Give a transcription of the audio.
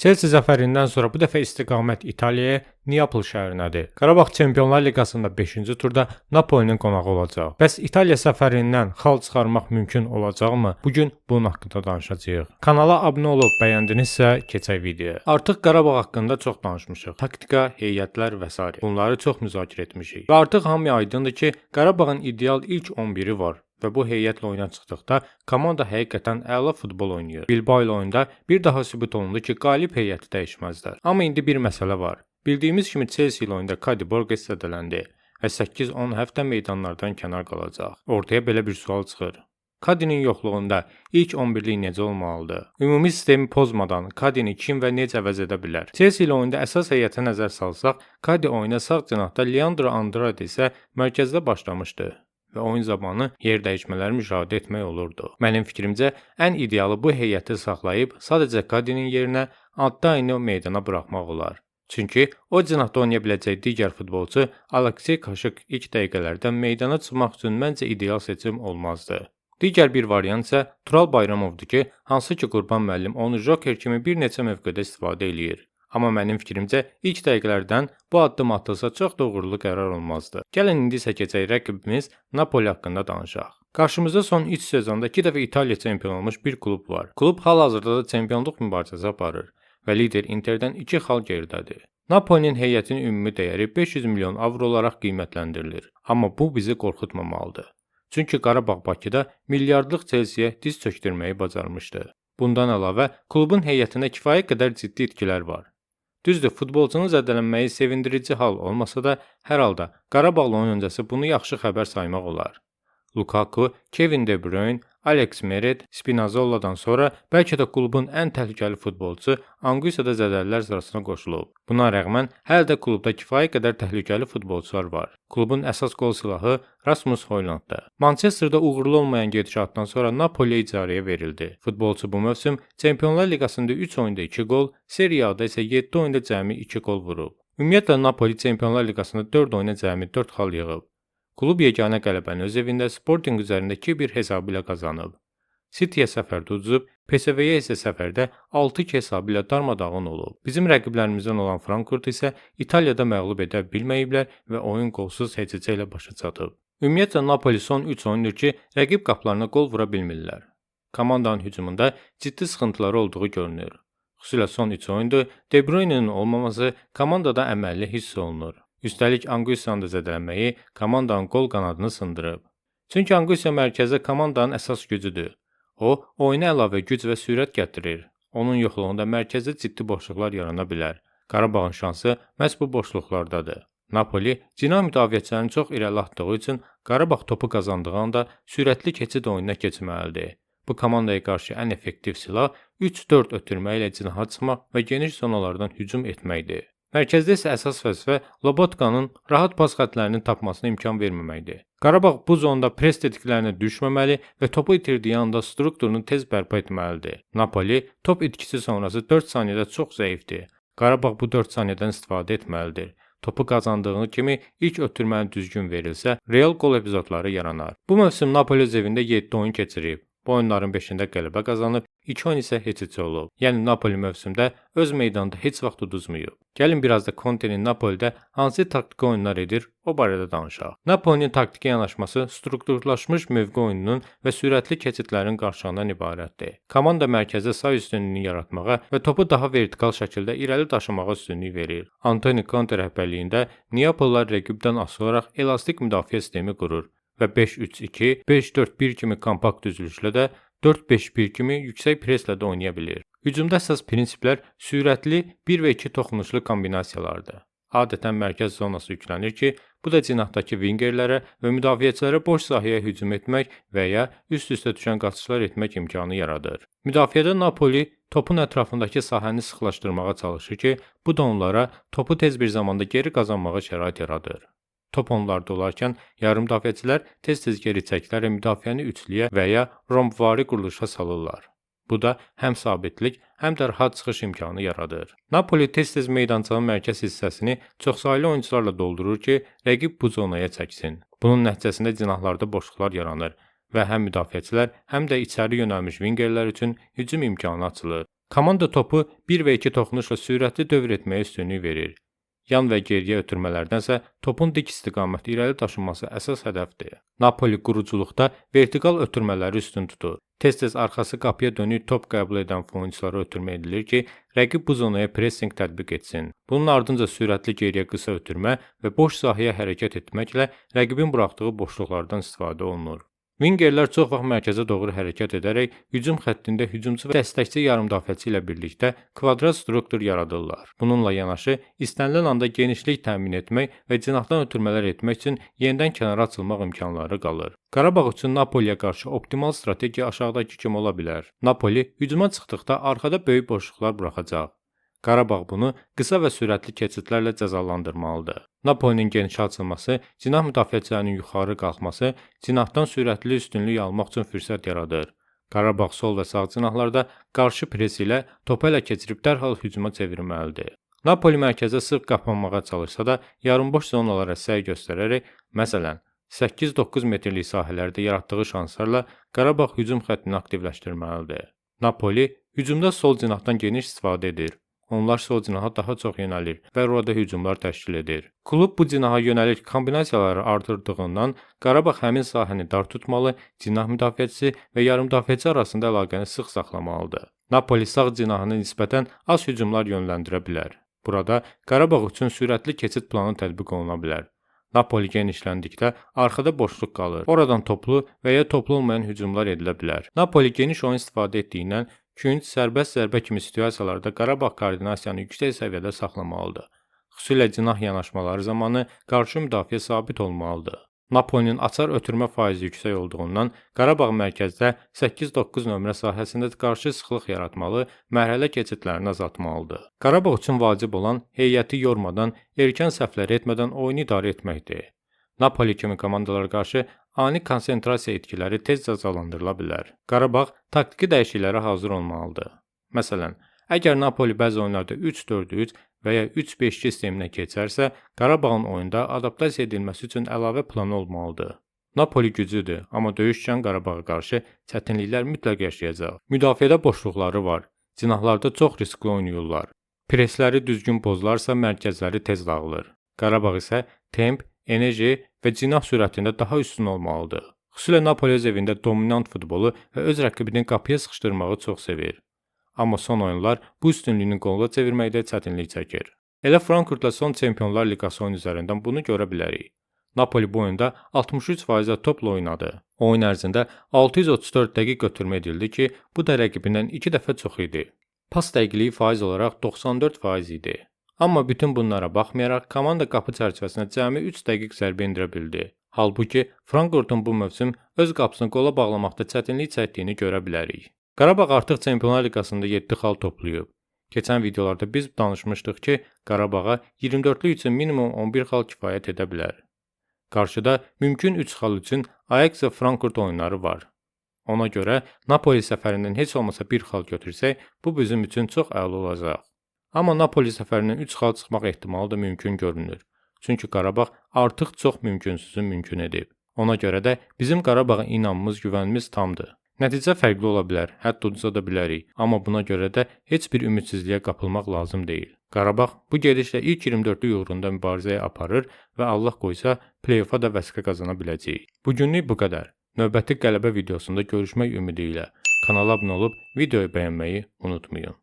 Chelsea zəfərindən sonra bu dəfə istiqamət İtaliyaya, Neapol şəhərinədir. Qarabağ Çempionlar Liqasında 5-ci turda Napolinin qonağı olacaq. Bəs İtaliya səfərindən xal çıxarmaq mümkün olacaqmı? Bu gün bunun haqqında danışacağıq. Kanala abunə olub bəyəndinizsə, keçək videoya. Artıq Qarabağ haqqında çox danışmışıq. Taktika, heyətlər və sair. Bunları çox müzakirə etmişik. Və artıq hamıya aydındır ki, Qarabağın ideal ilk 11-i var və bu heyətlə oyuna çıxdıqda komanda həqiqətən əla futbol oynayır. Bilbao ilə oyunda bir daha sübut olundu ki, qalib heyəti dəyişməzlər. Amma indi bir məsələ var. Bildiyimiz kimi Chelsea ilə oyunda Kadi Borges zədələndi və 8-10 həftə meydanlardan kənar qalacaq. Ortaya belə bir sual çıxır. Kadinin yoxluğunda ilk 11-lik necə olmalıdır? Ümumi sistemi pozmadan Kadini kim və necə əvəz edə bilər? Chelsea ilə oyunda əsas heyətə nəzər salsaq, Kadi oyuna sağ cinahda, Leandro Andrade isə mərkəzdə başlamışdı və oyun zamanı yer dəyişmələri müşahidə etmək olurdu. Mənim fikrimcə, ən idealı bu heyəti saxlayıb sadəcə Kadinin yerinə Addaini meydana buraxmaq olar. Çünki o cinahda oynaya biləcək digər futbolçu Aleksey Kaşık ilk dəqiqələrdən meydana çıxmaq üçün məncə ideal seçim olmazdı. Digər bir variant isə Tural Bayramovdur ki, hansı ki Qurban müəllim onu joker kimi bir neçə mövqedə istifadə eləyir. Amma mənim fikrimcə ilk dəqiqələrdən bu addım atılsa çox da uğurlu qərar olmazdı. Gəlin indi isə keçək rəqibimiz Napoli haqqında danışaq. Qarşımızda son 3 sezonda 2 dəfə İtaliya çempionu olmuş bir klub var. Klub hal-hazırda da çempionluq mübarizəsi aparır və lider Interdən 2 xal geridədir. Napolinin heyətinin ümumi dəyəri 500 milyon avro olaraq qiymətləndirilir. Amma bu bizi qorxutmamalıdır. Çünki Qarabağ Bakıda milyardlıq Chelsea-yə diz çökdürməyi bacarmışdı. Bundan əlavə klubun heyətində kifayət qədər ciddi itkilər var. Düzdür, futbolçunun zədələnməyi sevindirici hal olmasa da, hər halda Qarabağla oyun öncəsi bunu yaxşı xəbər saymaq olar. Lukaku, Kevin De Bruyne, Alex Meret, Spinazzola'dan sonra bəlkə də klubun ən təhlükəli futbolçusu Anguissa da zədəlilər sırasına qoşulub. Buna rəğmən hələ də klubda kifayət qədər təhlükəli futbolçular var. Klubun əsas qol silahı Rasmus Højlunddur. Manchesterdə uğurlu olmayan gedişatdan sonra Napoliyə icarəyə verildi. Futbolçu bu mövsüm Çempionlar Liqasında 3 oyunda 2 qol, Serie A-da isə 7 oyunda cəmi 2 qol vurub. Ümumiyyətlə Napoli Çempionlar Liqasında 4 oyuna cəmi 4 xal yığıb. Klub yeganə qələbəni öz evində Sporting üzərində 2-1 hesabı ilə qazanıb. City-yə səfərdə uduzub, PSV-yə isə səfərdə 6-2 hesabı ilə darmadağın olub. Bizim rəqiblərimizdən olan Frankfurt isə İtaliyada məğlub edə bilməyiblər və oyun qolsuz heç-heçə ilə başa çatıb. Ümumiyyətlə Napoli son 3 oyundur ki, rəqib qapılarına qol vura bilmirlər. Komandanın hücumunda ciddi sıxıntıları olduğu görünür. Xüsusilə son 3 oyundur De Bruyne-nin olmaması komandada əməlli hiss olunur. Üstəlik Anguissa'nın da zədələnməyi komandanın qol qanadını sındırıb. Çünki Anguissa mərkəzdə komandanın əsas gücüdür. O, oyuna əlavə güc və sürət gətirir. Onun yoxluğunda mərkəzdə ciddi boşluqlar yarana bilər. Qarabağın şansı məhz bu boşluqlardadır. Napoli cinah müdafiəçilərini çox irəli atdığı üçün Qarabağ topu qazandığı anda sürətli keçid oyununa keçməlidir. Bu komandaya qarşı ən effektiv silah 3-4 ötürməklə cinaha çıxmaq və geniş zonalardan hücum etməkdir. Mərkəzdə isə əsas vəzifə Lobotkanın rahat pas xəttlərinin tapmasına imkan verməməkdir. Qarabağ bu zonda press dediklərinə düşməməli və topu itirdiyi anda strukturunu tez bərpa etməlidir. Napoli top itkisi sonrası 4 saniyədə çox zəifdir. Qarabağ bu 4 saniyədən istifadə etməlidir. Topu qazandığı kimi ilk ötürməni düzgün verilsə, real qol epizodları yaranar. Bu mövsüm Napoli öz evində 7 oyun keçirib. Bu oyunların 5-də qələbə qazanıb, 2 oyun isə heç-heçə olub. Yəni Napoli mövsümdə öz meydanında heç vaxt uduzmayıb. Gəlin biraz da Conte'nin Napolidə hansı taktiki oyunlar edir, o barədə danışaq. Napolinin taktiki yanaşması strukturlaşmış mövqe oyununun və sürətli keçidlərin qarşığından ibarətdir. Komanda mərkəzdə say üstünlüyünü yaratmağa və topu daha vertikal şəkildə irəli daşımağa üstünlük verir. Antonio Conte rəhbərliyində Neapollular rəqibdən asılı olaraq elastik müdafiə sistemi qurur və 5-3-2, 5-4-1 kimi kompakt düzülüşlə də 4-5-1 kimi yüksək preslə də oynaya bilir. Hücumda əsas prinsiplər sürətli 1 və 2 toxunuşlu kombinasiyalardır. Adətən mərkəz zonası yüklənir ki, bu da cinahdakı wingerlərə və müdafiəçilərə boş sahəyə hücum etmək və ya üst-üstə düşən qaçışlar etmək imkanı yaradır. Müdafiədə Napoli topun ətrafındakı sahəni sıxlaşdırmağa çalışır ki, bu da onlara topu tez bir zamanda geri qazanmağa şərait yaradır. Top onlarda olarkən yarımdafiəçilər tez-tez geri çəkilərək müdafiəni üçlüyə və ya rombvari quruluşa salırlar. Bu da həm sabitlik, həm də rahat çıxış imkanı yaradır. Napoli tez-tez meydançanın mərkəz hissəsini çoxsaylı oyunçularla doldurur ki, rəqib bu zonaya çəksin. Bunun nəticəsində cinahlarda boşluqlar yaranır və həm müdafiəçilər, həm də içəri yönəlmiş wingerlər üçün hücum imkanı açılır. Komanda topu 1 və 2 toxunuşla sürətli dövr etməyə üstünlük verir. Yan və geriyə ötürmələrdənsə topun dik istiqamətdə irəli daşınması əsas hədəfdir. Napoli quruculuqda vertikal ötürmələri üstün tutur. Tez-tez arxası qapıya dönük top qəbul edən oyunçulara ötürmə edilir ki, rəqib bu zonaya pressing tətbiq etsin. Bunun ardınca sürətli geriyə qısa ötürmə və boş sahəyə hərəkət etməklə rəqibin buraxdığı boşluqlardan istifadə olunur. Wingerlər çox vaxt mərkəzə doğru hərəkət edərək hücum xəttində hücumçu və dəstəkçi yarımdafəçi ilə birlikdə kvadrat struktur yaradırlar. Bununla yanaşı, istənilən anda genişlik təmin etmək və cinahdan ötürmələr etmək üçün yenidən kənara açılmaq imkanları qalır. Qarabağ üçün Napoliyə qarşı optimal strategiya aşağıdakı kimi ola bilər. Napoli hücuma çıxdıqda arxada böyük boşluqlar buraxacaq. Qarabağ bunu qısa və sürətli keçidlərlə cəzalandırmalıdır. Napolinin geniş açılması, cinah müdafiəçilərinin yuxarı qalxması cinahdan sürətli üstünlük almaq üçün fürsət yaradır. Qarabağ sol və sağ cinahlarda qarşı pres ilə topu ələ keçirib dərhal hücuma çevirməlidir. Napoli mərkəzə sıx qapanmağa çalışsa da, yarımboş zonalara səy göstərərək, məsələn, 8-9 metrlik sahələrdə yaratdığı şanslarla Qarabağ hücum xəttini aktivləşdirməlidir. Napoli hücumda sol cinahdan geniş istifadə edir. Onlar sol cinaha daha çox yönəlir və orada hücumlar təşkil edir. Klub bu cinaha yönəlik kombinasiyaları artırdığından Qarabağ həmin sahəni dar tutmalı, cinah müdafiəçisi və yarımdafiəçi arasında əlaqəni sıx saxlamalıdır. Napoli sağ cinahını nisbətən az hücumlar yönləndirə bilər. Burada Qarabağ üçün sürətli keçid planı tətbiq oluna bilər. Napoli genişləndikdə arxada boşluq qalır. Oradan toplu və ya toplu olmayan hücumlar edilə bilər. Napoli geniş oyun istifadə etdiyindən künc, sərbəst zərbə kimi situasiyalarda Qarabağ koordinasiyanı yüksək səviyyədə saxlamalıdır. Xüsusilə cinah yanaşmaları zamanı qarşı müdafiə sabit olmalıdır. Napolinin açar ötürmə faizi yüksək olduğundan Qarabağ mərkəzdə 8-9 nömrə sahəsində qarşı sıxlıq yaratmalı, mərhələ keçidlərini azaltmalıdır. Qarabağ üçün vacib olan heyəti yormadan, erkən səhvlər etmədən oyunu idarə etməkdir. Napoli kimi komandalara qarşı ani konsentrasiya itkiləri tez cəzalandırıla bilər. Qarabağ taktiki dəyişikliklərə hazır olmalıdır. Məsələn, əgər Napoli bəzi oyunlarda 3-4-3 və ya 3-5-2 sisteminə keçərsə, Qarabağın oyunda adaptasiya edilməsi üçün əlavə planı olmalıdır. Napoli güclüdür, amma döyüşkən Qarabağa qarşı çətinliklər mütləq yaşayacaq. Müdafiədə boşluqları var. Cinahlarda çox riskli oynayırlar. Presləri düzgün pozularsa mərkəzləri tez dağılır. Qarabağ isə temp, enerji və cinah sürətində daha üstün olmalıdır. Xüsusilə Napoli öz evində dominant futbolu və öz rəqibini qapıya sıxışdırmağı çox sevir. Amma son oyunlar bu üstünlüyünü qola çevirməkdə çətinlik çəkir. Elə Frankfurtla son Çempionlar Liqası oyunu üzərindən bunu görə bilərik. Napoli bu oyunda 63% topla oynadı. Oyun ərzində 634 dəqiq ötürmə edildi ki, bu da rəqibindən 2 dəfə çox idi. Pas dəqiqliyi faiz olaraq 94% idi. Amma bütün bunlara baxmayaraq komanda qapı çərçivəsinə cəmi 3 dəqiq zərbə endirə bildi. Halbuki Frankfurtun bu mövsüm öz qapısını qola bağlamaqda çətinlik çəkdiyini görə bilərik. Qarabağ artıq Çempionlar Liqasında 7 xal toplayıb. Keçən videolarda biz danışmışdıq ki, Qarabağa 24-lük üçün minimum 11 xal kifayət edə bilər. Qarşıda mümkün 3 xal üçün Ajax və Frankfurt oyunları var. Ona görə Napoli səfərindən heç olmasa 1 xal götürsək, bu bizim üçün çox əla olacaq. Amma Napoli səfərindən 3 xal çıxmaq ehtimalı da mümkün görünür. Çünki Qarabağ artıq çox mümkünsüzü mümkün edib. Ona görə də bizim Qarabağa inamımız, güvənimiz tamdır. Nəticə fərqli ola bilər, hətta uduza da bilərik, amma buna görə də heç bir ümidsizliyə qapılmaq lazım deyil. Qarabağ bu gedişlə ilk 24-lük uğrunda mübarizəyə aparır və Allah qoysa play-offa da vəsiqə qazana biləcəyik. Bugünlük bu qədər. Növbəti qələbə videosunda görüşmək ümidi ilə kanala abunə olub videoyu bəyənməyi unutmayın.